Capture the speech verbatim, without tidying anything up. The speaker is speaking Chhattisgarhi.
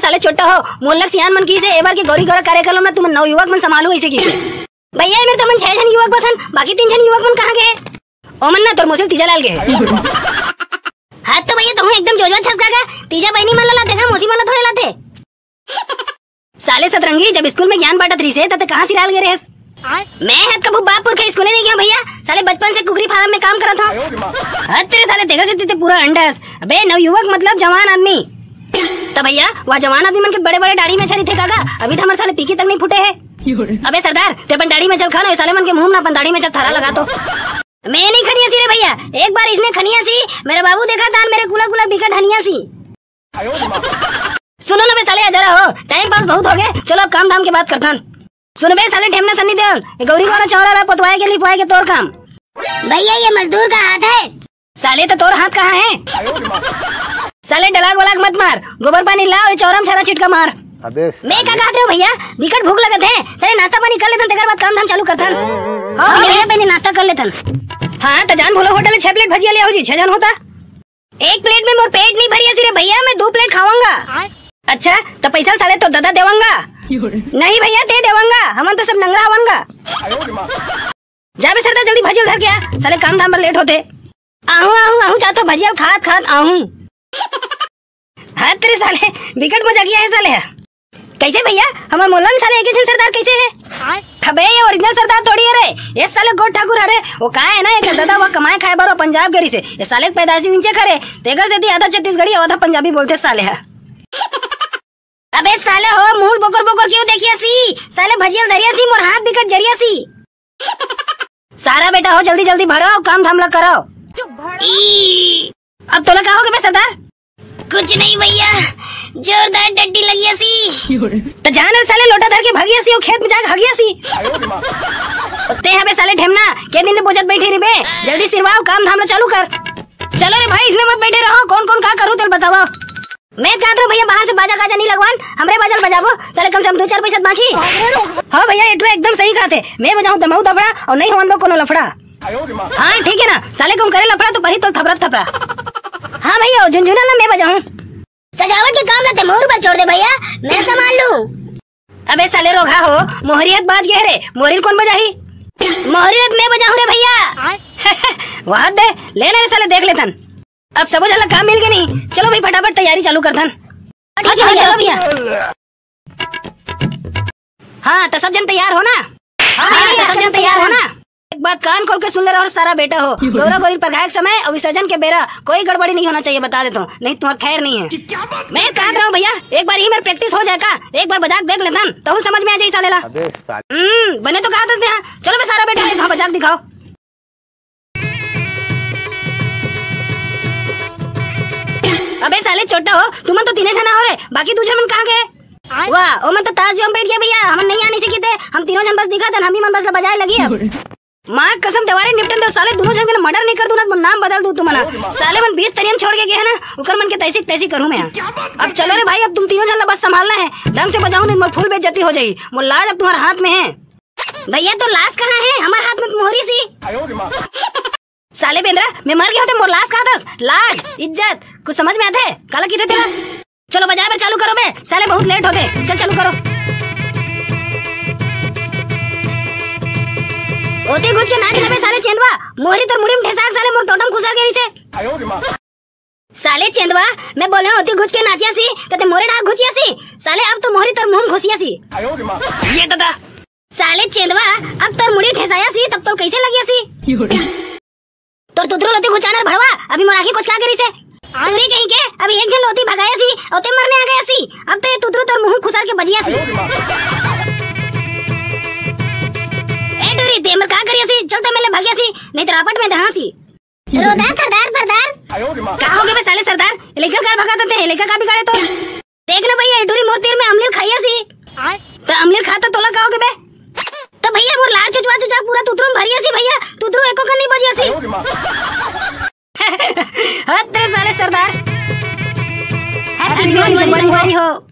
अले छोटा हो, मोला सियान मन किसे, एबार के गौरी गौरा कार्यक्रम में तुम नवयुवक मन संभालू ऐसे की। भैया, एमेर तो मन छह जन युवक बसन, बाकी तीन जन युवक मन कहाँ गए? ओमन ना तोर मोसिल तीजा लाल गए। हाँ तो भैया, तुम एकदम जोजवा छसका का, तीजा बहनी मन ला लाते का, मौसी मन ला थोड़े लाते। साले सतरंगी, जब स्कूल में ज्ञान बांटत रहिसे, त ते कहाँ सिराल गे रहेस? मैं हत कभू बाप पुरखा स्कूले नहीं गया भैया, साले बचपन से कुकरी फार्म में काम करत हूँ। हत तेरे साले, तेकर से ते पूरा अंडस। अबे नवयुवक मतलब जवान आदमी। त भैया, वह जवान आदमी मन के बड़े बड़े दाढ़ी में छरी थे काका, अभी तो हमारे साले पीकी तक नहीं फूटे है। अबे सरदार, ते अपन दाढ़ी में चल खा ना, साले मन के मुंह में अपन दाढ़ी में चल थारा लगा तो। मैं नहीं खनियासी रे भैया, एक बार इसने खनियासी, मेरे बाबू देखा तान मेरे कुला कुला बिकट हनियासी। सुनो ना बे साले, जरा हो, टाइम पास बहुत हो गए, चलो अब काम धाम के बात करथन। सुन बे साले ढेमना सन्नी देओल, ये गौरी गौरा चौरा ला पोतवाए के लिपवाए के तोर काम। भैया, ये मजदूर का हाथ है। साले तो तोर हाथ कहाँ है? साले डलाग वलाग मत मार, गोबर पानी ला, ये चौरा में सारा छिटका मार। अबे मैं का कहत रहे हो भैया, बिकट भूख लगत है, साले नाश्ता पानी कर लेथन, तेकर बाद काम धाम चालू करथन। हाँ भैया, पहले नाश्ता कर लेथन। हाँ तो जान भूलो होटल में छह प्लेट भजिया ले आओ जी, छह जन होता। एक प्लेट में मोर पेट नहीं भरियासी रे भैया, मैं दो प्लेट खावांगा। अच्छा, तो पैसा साले तो दादा देवांगा। नहीं भैया, ते देवांगा, हमन तो सब नंगरा हवनगा। जा बे सरदा, जल्दी भजिया धर के आ, साले काम धाम पर लेट होते। आहू, आहू, आहू, जा तो भजिया खात खात आहू। हाँ तेरे साले, बिकट मजाकिया है साले। कैसे भैया, हमर मोला भी साले एक ही झन सरदार कैसे है? अबे ये ओरिजिनल सरदार थोड़ी है रे, ये साले गोठ ठाकुर हरे। वो का है ना, एक दादा वो कमाए खाए बर वो पंजाब गे रहिसे, ये साले के पैदाइशी इंचे खरे, तेकर सेती आधा छत्तीसगढ़ी आधा पंजाबी बोलते साले ह। अबे साले हो, मुंह बोकर बोकर क्यों देखियासी? साले भजिया धरियासी, मोर हाथ बिकट जरियासी। सारा बेटा हो, जल्दी जल्दी भरो, काम धाम ला करो। ई, अब तोला का हो गे बे सरदार? कुछ नहीं भैया, जोरदार टट्टी लगियासी। तो जान साले लोटा धर के भगियासी, वो खेत में जाके हगियासी। ते हबे साले ढेमना, के दिन ले बोचत बैठी रहिबे, जल्दी सिरवाओ, काम धाम ला चालू कर। चलो रे भाई, इसमें मत बैठे रहो, कौन कौन का करू तेल बतावा। मैं कहत रहो भैया, बाहर से बाजा गाजा नहीं लगवान, हमरे बाजा ल बजाबो, साले कम से कम दो चार पैसा बाँची। हाँ भैया, ये तो एकदम सही कहत हे, मैं बजाहूँ दमऊ दबड़ा और नहीं होवन दो कोनो लफड़ा। हाँ ठीक है ना, साले कम करे लफड़ा तो परी तो थपरा थपरा। हाँ भैया, झुनझुना ना मैं बजाहूँ। सजावट के काम ला ते मोर पर छोड़ दे भैया, मैं संभाल लूँ। अबे साले रोगहा हो, मोहरी हत बाज गे रे, मोहरी ल कोन बजाही? मोहरी हत मैं बजाहूँ रे भैया। वाह दे, ले ना रे साले, देख लेथन। अब सबो झन ला काम मिल गे नहीं, चलो भाई फटाफट तैयारी चालू करथन। हाँ, चलो, चलो भैया। हाँ, तो सब जन तैयार हो ना? हाँ, हाँ, तो सब जन तैयार हो ना? एक बात कान खोल के सुन ले रहो सारा बेटा हो, गौरा गौरी परघाए के समय और विसर्जन के बेरा कोई गड़बड़ी नहीं होना चाहिए, बता देता हूँ, नहीं तुम्हारा खैर नहीं है। मैं कहत रहा हूँ भैया, एक बार ही मेरी प्रैक्टिस हो जाए का, एक बार बजा के देख लेथन, तहू समझ में आ जाई साले ला। अबे साले। हम्म, बने तो कहा था, चलो बे सारा बेटा, एक हाँ बजा के दिखाओ। अबे साले छोटा हो, तुमन तो तीने झन हो रे, बाकी दू झन मन कहाँ गए? वाह, ओमन तो ताश जुआ में बैठ गया भैया, हमन नहीं आने से किते, हम तीनों झन बस दिखा दन, हम ही मन बस ला बजाए लगी अब। माँ कसम, देवारे निपटन दो साले, दोनों झन के ना मर्डर नहीं कर दूँ ना, नाम बदल दूँ तुमन। साले मन बीस तरियन छोड़ के गए हैं ना, उकर मन के तैसी तैसी करूँ मैं। अब चलो रे भाई, अब तुम तीनों झन ला बस संभालना है, ढंग से बजाओ नहीं, मोर फुल बेइज्जती हो जाई, मोर लाज अब तुम्हारे हाथ में है। भैया, तो लाश कहाँ है? हमारे हाथ में तो मोहरी सी। साले बेंदरा, मैं मर गया तो मोर लाश कहाँ दस? लाज, इज्जत, कुछ समझ में आते? काला किथे तेला? चलो बजाए बर चालू करो बे, साले बहुत लेट होते। चल चालू करो। ओती घुच के नाच लेबे साले चेंदवा, मोहरी तोर मुड़ी में ठेसाक साले मोर टोटम खुसर के रहिसे। साले चेंदवा, मैं बोले ओती घुच के नाचिया सी, कते मोरे डार घुचिया सी। साले अब तो मोहरी तोर मुंह में घुसिया सी। ये दादा। साले चेंदवा, अब तोर मुड़ी ठेसाया सी, तब तोर कैसे लगिया सी? तोर तुतरू लोती घुचानर भड़वा, अभी मोर आँखी कोचका गे रहिसे। टूरी कहीं के, अभी एक झन लोती भगाया सी, ओते मरने आ गया सी। अब तो ये तुतरू तोर मुंह खुसर के बजिया सी। ए टूरी, ते मर का करिया सी? चल तो मेले भागिया सी, नहीं तो रापट में दहा सी। रोदा सरदार फरदार। का हो गए बे साले सरदार? ये लइका का भगा देते हैं, लइका का बिगाड़े तो? देख ना भैया, ये टूरी मोर तीर में अमलीर खाइया सी। तो अमलीर खाता तोला का हो गए बे? तो भैया मोर लार चुचवा चुचवा पूरा तुतरू में भरिया सी भैया, तुतरू एको का नहीं बजिया सी। हद तेरे साले सरदार। Happy Diwali हो।